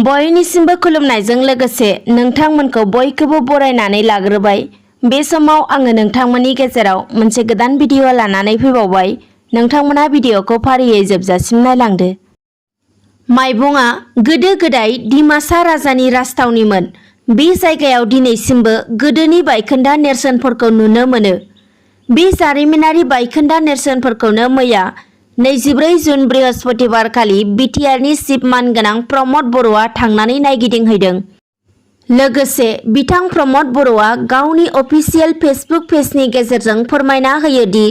बयनिसिमबो खुलुमनायजों लोगोसे नोंथांमोनखौ बयखौबो बरायनानै लाग्रोबाय। बे समाव आङो नोंथांमोननि गेजेराव मोनसे गोदान भिडिअ लानानै फैबावबाय। नोंथांमोना भिडिअखौ फारियै जोबजासिम नायलांदो। माइबंआ गोदो गोदाय डिमासा राजानि राजथावनिमोन। बे जायगायाव दिनैसिमबो गोदोनि बायखोन्दा नेरसोनफोरखौ नुनो मोनो। बे जारिमिनारि बायखोन्दा नेरसोनफोरखौनो मैया 24 जुन बृहस्पतिबार खालि बिटिआरनि चिफ मानगोनां प्रमद बर'आ थांनानै नायगिदिंहैदों। लोगोसे बिथां प्रमद बर'आ गावनि अफिसियेल फेसबुक पेजनि गेजेरजों फोरमायना होयो दि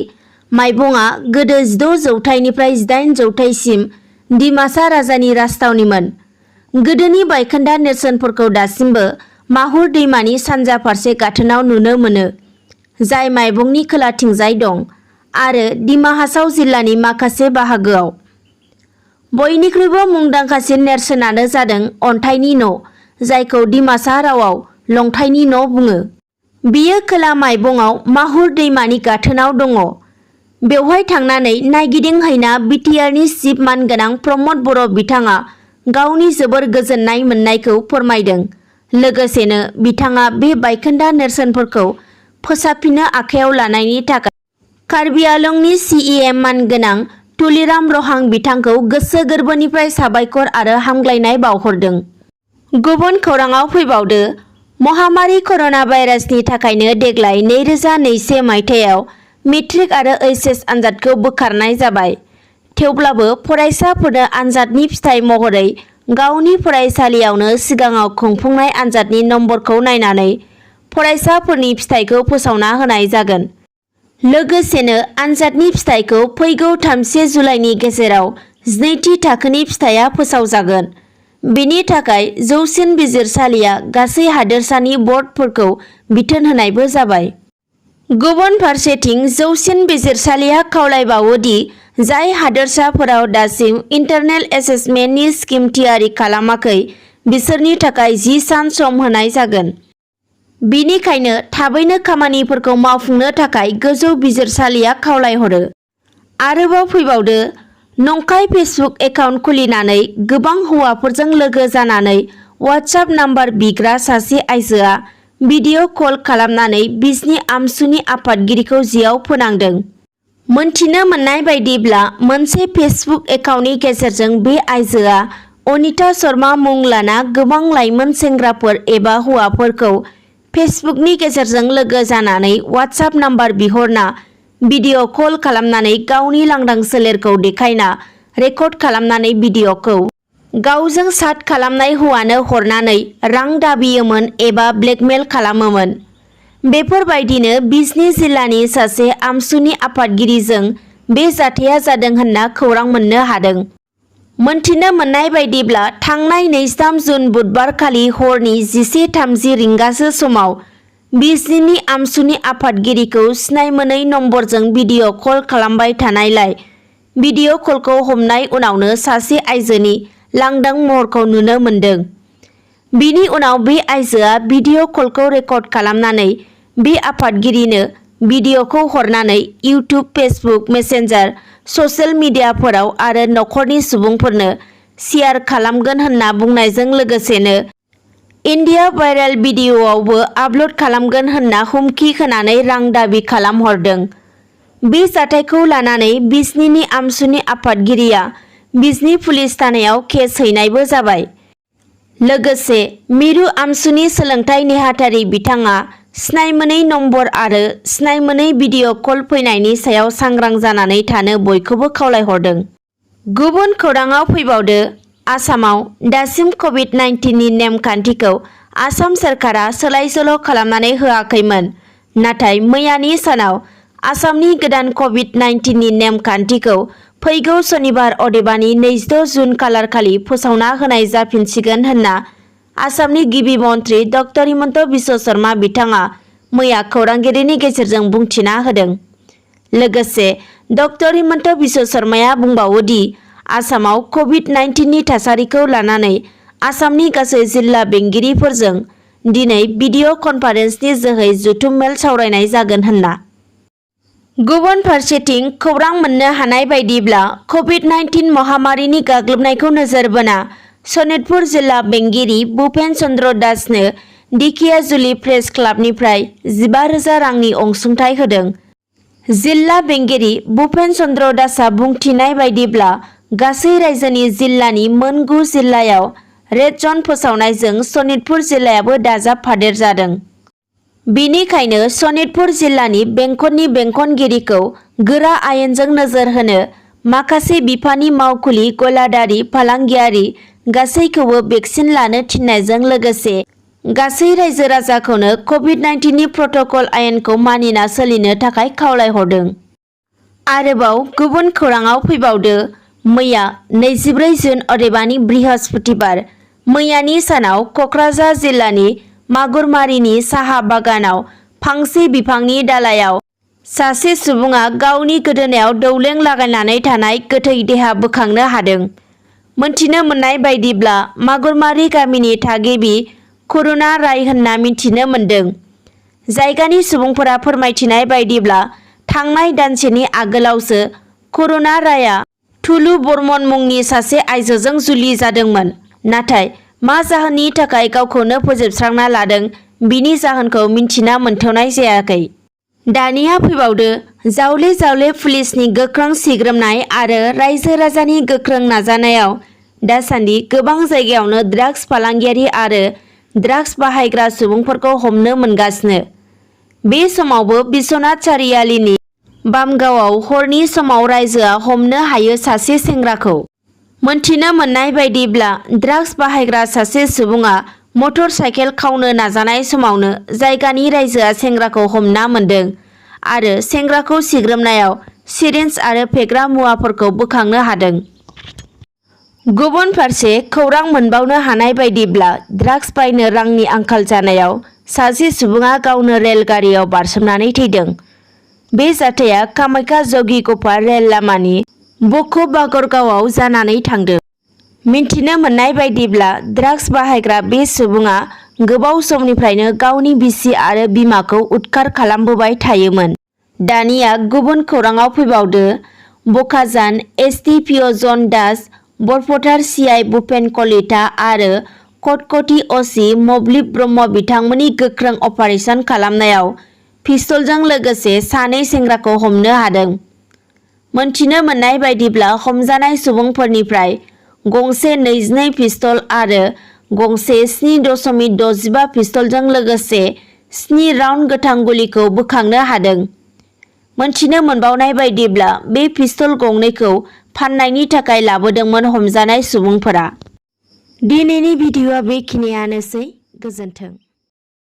माइबंआ गोदो 16 जौथाइनिफ्राय 18 जौथाइसिम डिमासा राजानि राजथावनिमोन। गोदोनि बायखोन्दा नेरसोनफोरखौ दासिमबो माहुर दैमानि सानजा फारसे गाथोनाव नुनो मोनो, जाय माइबंनि खोलाथिंजाय दं आरो दिमा हासाव जिल्लानि माखासे बाहागोआव। बयनिख्रुइबो मुंदांखासिन नेरसोनानो जादों अन्थाइनि न', जायखौ डिमासा रावाव लंथाइनि न' बुङो। बियो खोला माइबंआव माहुर दैमानि गाथोनाव दङ। बेवहाय थांनानै नायगिदिंहैना बिटिआरनि चिफ मानगोनां प्रमद बर' बिथाङा गावनि जोबोर गोजोननाय मोननायखौ फोरमायदों। लोगोसेनो बिथाङा बे बायखोन्दा नेरसोनफोरखौ फोसाबफिननो आखायाव लानायनि थाखाय कार्बि आंलंनि सिएम मानगोनां तुलिराम रहां बिथांखौ गोसो गोरबोनिफ्राय साबायखर आरो हामग्लायनाय बावहरदों। गुबुन खौराङाव फैबावदो, महामारी कर'ना भाइरासनि थाखायनो देग्लाय 2021 मायथाइयाव मेट्रिक आरो एचएस आनजादखौ बोखारनाय जाबाय। थेवब्लाबो फरायसाफोरनो आनजादनि फिथाइ महरै गावनि फरायसालियावनो सिगाङाव खुंफुंनाय आनजादनि नम्बरखौ नायनानै फरायसाफोरनि फिथाइखौ फोसावना होनाय जागोन। लोगोसेनो आनजादनि फिथाइखौ फैगौ 3 जुलाइनि गेजेराव 12थि थाखोनि फिथाइया फोसावजागोन। बेनि थाखाय जौसिन बिजिरसालिया गासै हादोरसानि बर्डफोरखौ बिथोन होनायबो जाबाय। गुबुन फारसेथिं जौसिन बिजिरसालिया खावलायबावो दि जाय हादोरसाफोराव दासिम इन्टारनेल एसेसमेन्टनि स्किम थियारि खालामाखै बिसोरनि थाखाय 10 सान सम होनाय जागोन। बिनिखायनो थाबैनो खामानिफोरखौ मावफुंनो थाखाय गोजौ बिजिरसालिया खावलायहरो। आरोबाव फैबावदो, नंखाय फेसबुक एकाउन्ट खुलिनानै गोबां हौवाफोरजों लोगो जानानै वाट्सएप नाम्बार बिग्रा सासे आइजोआ भिडिअ कल खालामनानै बिजनी आमसुनि आफादगिरिखौ जियाव फोनांदों। मोनथिनो मोननाय बायदिब्ला मोनसे फेसबुक एकाउन्टनि गेजेरजों बे आइजोआ अनिता शर्मा मुं लाना गोबां लाइमोन सेंग्राफोर एबा हौवाफोरखौ फेसबुकनि गेजेरजों लोगो जानानै वाट्सएप नाम्बार बिहरना भिडिअ कल खालामनानै गावनि लांदां सोलेरखौ देखायना रेकर्ड खालामनानै भिडिअखौ गावजों चाट खालामनाय हौवानो हरनानै रां दाबियोमोन एबा ब्लेकमेल खालामोमोन। बेफोरबायदिनो बिजनी जिल्लानि सासे आमसुनि आफादगिरिजों बे जाथाया जादों होनना खौरां मोननो हादों। मोनथिनो मोननाय बायदिब्ला थांनाय 23 जुन बुधबार खालि हरनि 11:30 रिंगासो समाव बिजनीनि आमसुनि आफादगिरिखौ सिनायमोनै नम्बरजों भिडिअ कल खालामबाय थानायलाय भिडिअ कलखौ हमनाय उनावनो सासे आइजोनि लांदां महरखौ नुनो मोन्दों। बिनि उनाव बे आइजोआ भिडिअ कलखौ रेकर्ड खालामनानै बे आफादगिरिनो भिडिअखौ हरनानै इउट्युब, फेसबुक, मेसेन्जार, ससियेल मिडियाफोराव आरो नखरनि सुबुंफोरनो शेयार खालामगोन होनना बुंनायजों लोगोसेनो इन्डिया भाइरेल भिडिअआवबो आपल'ड खालामगोन होनना हुमखि होनानै रां दाबि खालामहरदों। बे जाथायखौ लानानै बिजनीनि आमसुनि आफादगिरिया बिजनी पुलिस थानायाव केस हैनायबो जाबाय। लोगोसे मिरु आमसुनि सोलोंथाइ नेहाथारि बिथाङा सिनायमोनै नम्बर आरो सिनायमोनै भिडिअ कल फैनायनि सायाव सांग्रां जानानै थानो बयखौबो खावलायहरदों। गुबुन खौराङाव फैबावदो, आसामाव दासिम कभिड-19नि नेमखान्थिखौ आसाम सोरखारा सोलाय-सोल' खालामनानै होआखैमोन। नाथाय मैयानि सानाव आसामनि गोदान कभिड-19नि नेमखान्थिखौ फैगौ सनिबार अदेबानि 26 जुन खालारखालि फोसावना होनाय जाफिनसिगोन होनना आसामनि गिबि मन्थ्रि डक्टर बिस्वा शर्मा बिथाङा मैया खौरांगिरिनि गेजेरजों बुंथिना होदों। लोगोसे डक्टर हिमन्त बिस्वा शर्माया बुंबावो दि आसामाव कभिड-19नि थासारिखौ लानानै आसामनि गासै जिल्ला बेंगिरिफोरजों दिनै भिडिअ कनफारेन्सनि जोहै जथुम मेल सावरायनाय जागोन होनना। गुबुन फारसेथिं खौरां मोननो हानाय बायदिब्ला कभिड-19 महामारीनि गाग्लोबनायखौ नोजोर बोना सनितपुर जिल्ला बेंगिरि भुपेन चन्द्र दासनो दिखियाजुलि प्रेस क्लाबनिफ्राय 15,000 रांनि अनसुंथाइ होदों। जिल्ला बेंगिरि भुपेन चन्द्र दासआ बुंथिनाय बायदिब्ला गासै रायजोनि जिल्लानि मोन 9 जिल्लायाव रेड जन फोसावनायजों सनितपुर जिल्लायाबो दाजाबफादेर जादों। बिनिखायनो सनितपुर जिल्लानि बेंखननि बेंखनगिरिखौ गोरा आयेनजों नोजोर होनो माखासे बिफाननि मावखुलि गलादारि फालांगियारि गासैखौबो भेक्सिन लानो थिननायजों लोगोसे गासै रायजो राजाखौनो कभिड-19 नि प्रट'कल आयेनखौ मानिना सोलिनो थाखाय खावलायहरदों। आरोबाव गुबुन खौराङाव फैबावदो मैया 24 जुन अदेबानि बृहस्पतिबार मैयानि सानाव क'क्राझार जिल्लानि मागुरमारिनि साहा बागानाव फांसे बिफांनि दालायाव सासे सुबुङा गावनि गोदोनायाव दौलें लागायनानै थानाय गोथै देहा बोखांनो हादों। मोनथिनो मोननाय बायदिब्ला मागुरमारि गामिनि थागिबि करुणा राय होनना मिथिनो मोन्दों। जायगानि सुबुंफोरा फोरमायथिनाय बायदिब्ला थांनाय दानसेनि आगोलावसो करुणा रायआ थुलु बर्मन मुंनि सासे आइजोजों जुलि जादोंमोन। नाथाय मा जाहोननि थाखाय गावखौनो फोजोबस्रांना लादों बिनि जाहोनखौ मिन्थिना मोनथ'नाय जायाखै। दानिया फैबावदो जावले जावले पुलिसनि गोख्रों सिग्रोमनाय आरो रायजो राजानि गोख्रों नाजानायाव दासान्दि गोबां जायगायावनो ड्राग्स फालांगियारि आरो ड्राग्स बाहायग्रा सुबुंफोरखौ हमनो मोनगासिनो। बे समावबो बिश्वनाथ सारियालिनि बामगावआव हरनि समाव रायजोआ हमनो हायो सासे सेंग्राखौ। मोनथिनो मोननाय बायदिब्ला ड्राग्स बाहायग्रा सासे सुबुङा मटर साइकेल खावनो नाजानाय समावनो जायगानि रायजोआ सेंग्राखौ हमना मोन्दों आरो सेंग्राखौ सिग्रोमनायाव सिरिन्ज आरो फेग्रा मुवाफोरखौ बोखांनो हादों। गुबुन फारसे खौरां मोनबावनो हानाय बायदिब्ला ड्राग्स बायनो रांनि आंखाल जानायाव सासे सुबुङा गावनो रेलगारियाव बारसोमनानै थैदों। बे जाथाया कामाख्या जगिघ'पार रेल लामानि बक'-बागरगावआव जानानै थांदों। मिन्थिनो मोननाय बायदिब्ला ड्राग्स बाहायग्रा बे सुबुङा गोबाव समनिफ्रायनो गावनि बिसि आरो बिमाखौ उदखार खालामबोबाय थायोमोन। दानिया गुबुन खौराङाव फैबावदो बकाजान एसडिपिअ जन दास, बरपथार सिआइ भुपेन कलिता आरो कटकटी असि मोब्लिब ब्रह्म बिथांमोननि गोख्रों अपारेशन खालामनायाव पिस्तलजों लोगोसे सानै सेंग्राखौ हमनो हादों। मोनथिनो मोननाय बायदिब्ला हमजानाय सुबुंफोरनिफ्राय गंसे 22 पिस्तल आरो गंसे 7.65 पिस्तलजों लोगोसे 7 राउन्ड गोथां गुलिखौ बोखांनो हादों। मोनथिनो मोनबावनाय बायदिब्ला बे पिस्तल गंनैखौ फाननायनि थाखाय लाबोदोंमोन हमजानाय सुबुंफोरा। दिनैनि भिडिअ'आ बेखिनियानोसै। गोजोन्थों।